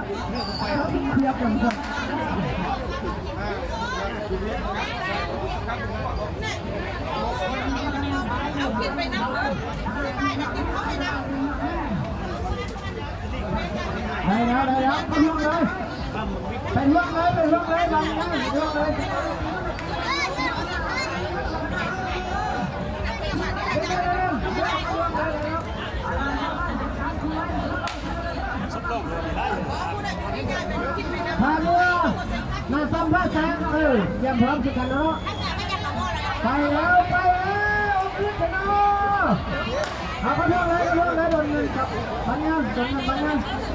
ເພຍກັນກ່ອນ ໄດ້ແລ້ວ ໄດ້ແລ້ວ ໄປຮ່ວມເລີຍ ໄປຮ່ວມເລີຍ ໄປຮ່ວມເລີຍ ໄປຮ່ວມເລີຍ ທ່າເຮືອ ໜ້າຊ້ຳທ່າແສງ ເອີ ກຽມພ້ອມຄືກັນເນາະ ໄປແລ້ວ ໄປແລ້ວ ເອົາຂຶ້ນໄປເນາະ ເອົາ ໄປເນາະ ໄປເນາະ ໂດນເງິນກັບ ບັນຍາ ໂດນເງິນບັນຍາ.